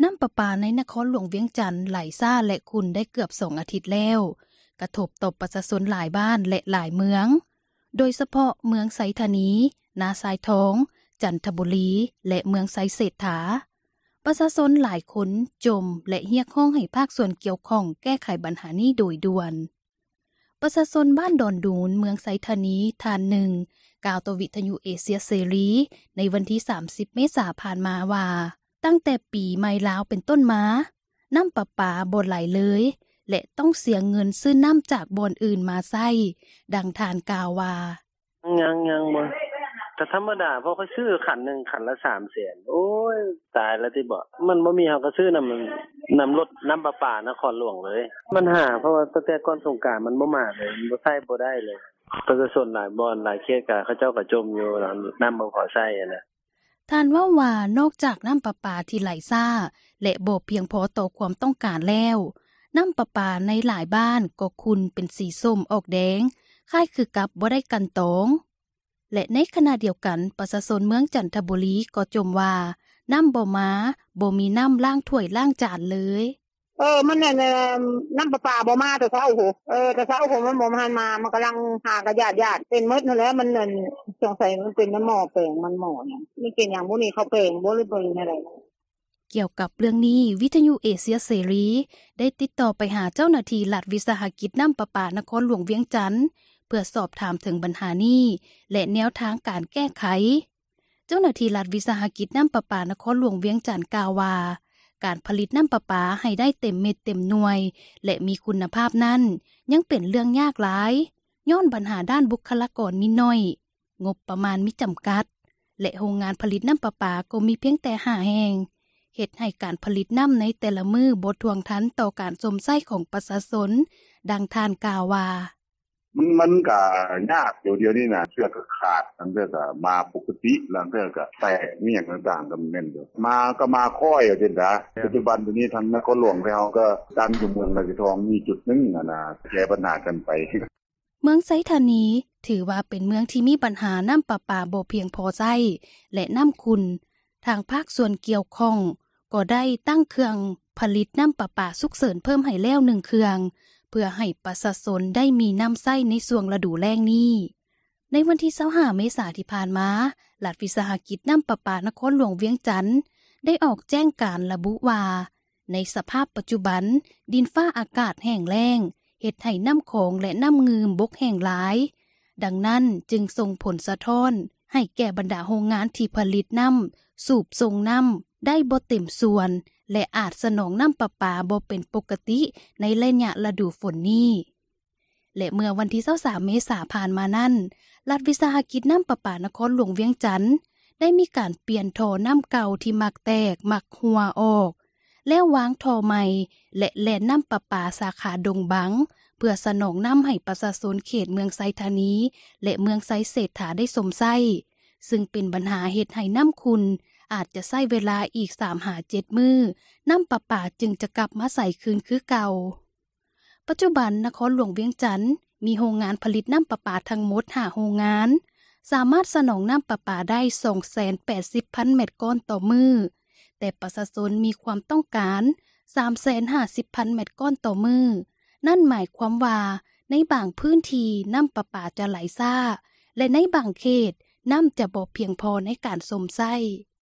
ນ້ຳປະປາໃນນະຄອນຫຼວງວຽງຈັນໄຫຼຊ້າ ແລະຂຸ່ນໄດ້ເກືອບສອງອາທິດແລ້ວ, ກະທົບຕໍ່ປະຊາຊົນຫຼາຍບ້ານ ແລະຫຼາຍເມືອງ, ໂດຍສະເພາະເມືອງໄຊທານີ, ນາຊາຍທອງ, ຈັນທະບູລີ ແລະເມືອງໄຊເສດຖາ. ປະຊາຊົນຫຼາຍຄົນຈົ່ມ ແລະຮຽກຮ້ອງໃຫ້ພາກສ່ວນກ່ຽວຂ້ອງແກ້ໄຂບັນຫານີ້ໂດຍດ່ວນ. ປະຊາຊົນບ້ານດອນດູນ ເມືອງໄຊທານີ ທ່ານໜຶ່ງ ກ່າວຕໍ່ວິທຍຸເອເຊຍເສລີ ໃນວັນທີສາມສິບ ເມສາຜ່ານມາວ່າ, ຕັ້ງແຕ່ປີໃໝ່ລາວເປັນຕົ້ນມາ, ນ້ຳປະປາບໍ່ໄຫຼເລີຍ ແລະຕ້ອງເສຍເງິນຊື້ນ້ຳຈາກບ່ອນອື່ນມາໃຊ້, ດັ່ງທ່ານກ່າວວ່າ. ຍັງ ຍັງ ຍັງບໍ່. ກໍທຳມະດາ ເພາະຂ້ອຍຊື້ຂັນໜຶ່ງ ຂັນລະສາມແສນ. ໂອ້ຍ ຕາຍແລ້ວຕິເບາະ. ມັນບໍ່ມີ ເຮົາກໍຊື້ນຳ ນຳລົດນ້ຳປະປານະຄອນຫຼວງເລີຍ. ບັນຫາ ເພາະວ່າຕັ້ງແຕ່ກ່ອນສົງການມັນບໍ່ມາເລີຍ, ມັນບໍ່ໃຊ້ບໍ່ໄດ້ເລີຍ. ປະຊາຊົນຫຼາຍບ່ອນ ຫຼາຍເຂດ ກໍເຂົາເຈົ້າກໍຈົ່ມຢູ່, ນ້ຳບໍ່ພໍໃຊ້ຫັ້ນນະ. ທ່ານເວົ້າວ່າ ນອກຈາກນ້ຳປະປາທີ່ໄຫຼຊ້າ ແລະບໍ່ພຽງພໍຕໍ່ຄວາມຕ້ອງການແລ້ວ, ນ້ຳປະປາໃນຫຼາຍບ້ານກໍຂຸ່ນເປັນສີສົ້ມອອກແດງ, ຄ້າຍຄືກັບບໍ່ໄດ້ກັ່ນຕອງ. ແລະໃນຂະນະດຽວກັນ, ປະຊາຊົນເມືອງຈັນທະບູລີກໍຈົ່ມວ່າ ນ້ຳບໍ່ມາ, ບໍ່ມີນ້ຳລ້າງຖ້ວຍລ້າງຈານເລີຍ. ເອີ ມັນນັ້ນ ນ້ຳປະປາບໍ່ມາແຕ່ເຊົ້າພຸ້ນ. ເອີ ແຕ່ເຊົ້າພຸ້ນ ມັນບໍ່ທັນມາ, ມັນກຳລັງຫາກະຢາດໆ ເປັນໝົດຫັ້ນແຫຼະ. ມັນນັ້ນ ສົງໄສມັນເປັນນ້ຳໝໍ້ແປງ ມັນໝໍ້ຫຍັງ. ມັນເປັນຫຍັງບຸນີ້ ເຂົາແປງບໍ່ ຫຼືເປັນແນວໃດ? ກ່ຽວກັບເລື່ອງນີ້, ວິທຍຸເອເຊຍເສລີ ໄດ້ຕິດຕໍ່ໄປຫາເຈົ້າໜ້າທີ່ລັດວິສາຫະກິດນ້ຳປະປານະຄອນຫຼວງວຽງຈັນ ເພື່ອສອບຖາມເຖິງບັນຫານີ້ ແລະແນວທາງການແກ້ໄຂ. ເຈົ້າໜ້າທີ່ລັດວິສາຫະກິດນ້ຳປະປານະຄອນຫຼວງວຽງຈັນກ່າວວ່າ, ການຜະລິດນ້ຳປະປາໃຫ້ໄດ້ເຕັມເມັດເຕັມໜ່ວຍ ແລະມີຄຸນນະພາບນັ້ນ ຍັງເປັນເລື່ອງຍາກຫຼາຍ, ຍ້ອນບັນຫາດ້ານບຸກຄະລາກອນມີໜ້ອຍ, ງົບປະມານມີຈຳກັດ ແລະໂຮງງານຜະລິດນ້ຳປະປາກໍມີພຽງແຕ່ຫ້າແຫ່ງ, ເຮັດໃຫ້ການຜະລິດນ້ຳໃນແຕ່ລະມື້ບໍ່ທ່ວງທັນຕໍ່ການຊົມໃຊ້ຂອງປະຊາຊົນ, ດັ່ງທ່ານກ່າວວ່າ. ມັນ ມັນກະຍາກຢູ່ດຽວນີ້ນະ, ເທື່ອກະຂາດ, ລາງເທື່ອກະມາປົກກະຕິ, ລາງເທື່ອກະແຕກ ມີຫຍັງຕ່າງໆ ກະແມ່ນຢູ່. ມາກະມາຄ່ອຍເອົາເດລະ. ປັດຈຸບັນດຽວນີ້ທາງນະຄອນຫຼວງເຮົາກະຕັນຢູ່ເມືອງນາຊາຍທອງ ມີຈຸດໜຶ່ງຫັ້ນນະ, ແກ້ບັນຫາກັນໄປ. ເມືອງໄຊທານີ ຖືວ່າເປັນເມືອງທີ່ມີບັນຫານ້ຳປະປາບໍ່ພຽງພໍໃຊ້ ແລະນ້ຳຂຸ່ນ. ທາງພາກສ່ວນກ່ຽວຂ້ອງກໍໄດ້ຕັ້ງເຄື່ອງຜະລິດນ້ຳປະປາສຸກເສີນເພີ່ມໃຫ້ແລ້ວໜຶ່ງເຄື່ອງ ເພື່ອໃຫ້ປະຊາຊົນໄດ້ມີນ້ຳໃຊ້ໃນຊ່ວງລະດູແລ້ງນີ້. ໃນວັນທີຊາວຫ້າ ເມສາທີ່ຜ່ານມາ, ລັດວິສາຫະກິດນ້ຳປະປານະຄອນຫຼວງວຽງຈັນ ໄດ້ອອກແຈ້ງການລະບຸວ່າ, ໃນສະພາບປັດຈຸບັນ ດິນຟ້າອາກາດແຫ້ງແລ້ງ, ເຮັດໃຫ້ນ້ຳຂອງ ແລະ ນ້ຳງື່ມບົກແຫ້ງຫຼາຍ. ດັ່ງນັ້ນຈຶ່ງສົ່ງຜົນສະທ້ອນໃຫ້ແກ່ບັນດາໂຮງງານທີ່ຜະລິດນ້ຳ, ສູບສົ່ງນ້ຳໄດ້ບໍ່ເຕັມສ່ວນ ແລະ ອາດສະໜອງນ້ຳປະປາບໍ່ເປັນປົກກະຕິໃນໄລຍະລະດູຝົນນີ້. ແລະ ເມື່ອວັນທີຊາວສາມ ເມສາຜ່ານມານັ້ນ, ລັດວິສາຫະກິດນ້ຳປະປານະຄອນຫຼວງວຽງຈັນ ໄດ້ມີການປ່ຽນທໍ່ນ້ຳເກົ່າທີ່ມັກແຕກ, ມັກຮົ່ວອອກ, ແລ້ວວາງທໍ່ໃໝ່ ແລະ ແລ່ນນ້ຳປະປາສາຂາດົງບັງ ເພື່ອສະໜອງນ້ຳໃຫ້ປະຊາຊົນເຂດເມືອງໄຊທານີ ແລະ ເມືອງໄຊເສດຖາໄດ້ຊົມໃຊ້, ຊຶ່ງເປັນບັນຫາເຮັດໃຫ້ນ້ຳຂຸ່ນ, ອາດຈະໃຊ້ເວລາອີກສາມຫາເຈັດມື້ ນ້ຳປະປາຈຶ່ງຈະກັບມາໃສຄືນຄືເກົ່າ. ປັດຈຸບັນນະຄອນຫຼວງວຽງຈັນ ມີໂຮງງານຜະລິດນ້ຳປະປາທັງໝົດຫ້າໂຮງງານ, ສາມາດສະໜອງນ້ຳປະປາໄດ້ສອງແສນແປດສິບພັນແມັດກ້ອນຕໍ່ມື້, ແຕ່ປະຊາຊົນມີຄວາມຕ້ອງການສາມແສນຫ້າສິບພັນແມັດກ້ອນຕໍ່ມື້. ນັ້ນໝາຍຄວາມວ່າ ໃນບາງພື້ນທີ່ນ້ຳປະປາຈະໄຫຼຊ້າ ແລະ ໃນບາງເຂດນ້ຳຈະບໍ່ພຽງພໍໃນການຊົມໃຊ້.